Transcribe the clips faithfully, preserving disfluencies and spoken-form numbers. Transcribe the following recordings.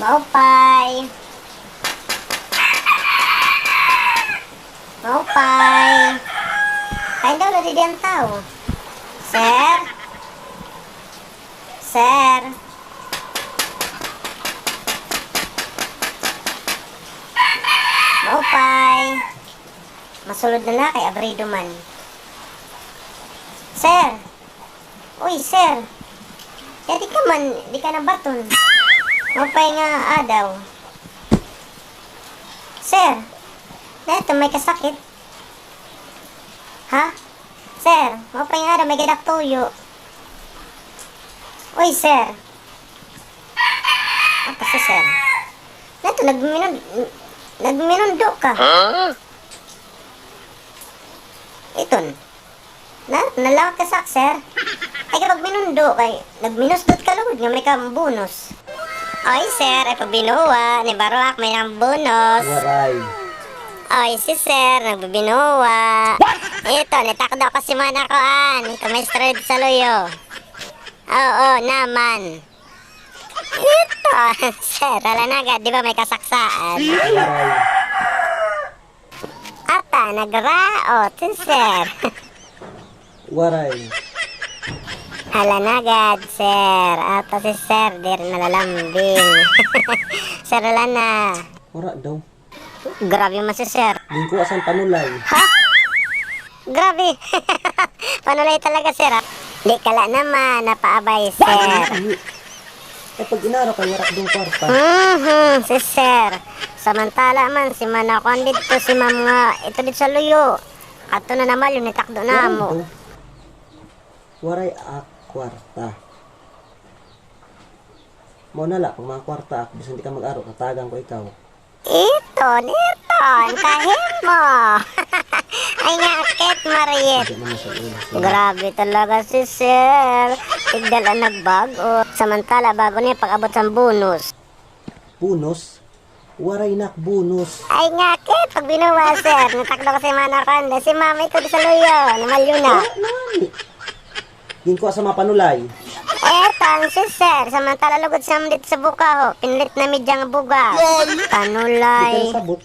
Maupay. Maupay. Kain daw na didi an tawo. Sir? Sir? Maupay. Masulod na la kay abrido man. Sir! Uy, sir! Yadi ka man, di ka nabaton. Maupay nga adaw. Sir! Dato may kasakit? Ha? Sir, maupay nga adaw, may gadak tuyo. Uy, sir! Apa si sir? Dato, nagminun-, nagminundo ka. Huh? Iton. Na, nalawat ka sa ak, sir? Ay, kapag minundo kay, nagminusdot ka lugod nga may ka bonus. Oy, sir, ay pagbinuwa, ni baro ak may nang bonus. Waray. Oy, si sir, nagbibinuwa. Ito, nitakdo ko si mana ko, an. Ito, maestro dito sa luyo. Oo, naman. Ito, sir, hala na gad, di ba may kasaksaan? Waray. Ata, nagraot si sir. Waray. Hala na gad, sir. Ata si sir, diri nalalambing. Sir, hala na. Wara daw. Grabe man si sir. Ginkuha san panulay. Ha? Grabe. Panulay talaga, sir, ha? Di ka la naman napaabay, sir. Ay, pag inaro kay wara dong kwarta. Mhm, si sir. Samantala man, si mana kuan didto, si ma'am nga, ito didto sa luyo. Ato na naman, yun, nitakdo na mo. Waray ak kwarta. Mao na la, pag mga kwarta ak, bisan di ka mag-aro, tatagan ko ikaw. Iton, iton, kahimo. Ay nga, akit, Mariet. Grabe talaga si sir. Tigda la nagbag-o. Samantala, bag-o niya pag-abot sa bonus. Bonus? Waray nak bonus. Ay nga, akit, pagbinuwa, sir. Nitakdo ko si mana kuan. Si mama ito di sa luyo. Namalyo na. Wala na. Ginkuha sa mga panulay. Eto, an si sir, samantala lugod sa dito sa buka, ho. Pinlit na media nga bugas. Panulay. Di ka nasabot.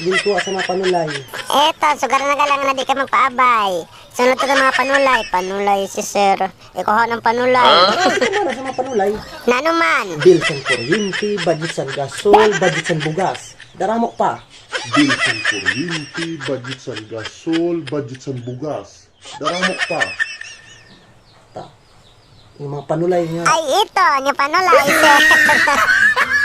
Ginkuha sa mga panulay. Eto, sugar na galang na di ka magpaabay. Sunod to ka mga panulay. Panulay si sir. Ikuha ng panulay. Ah, ito na sa mga panulay. Nano man? Bill san kuryente, budget san gasol, budget san bugas. Daramo pa. Bill san kuryente, budget san gasol, budget san bugas. Daramo pa. Ta. Yung mga panulay nga. Ay, ito, yung panulay, sir.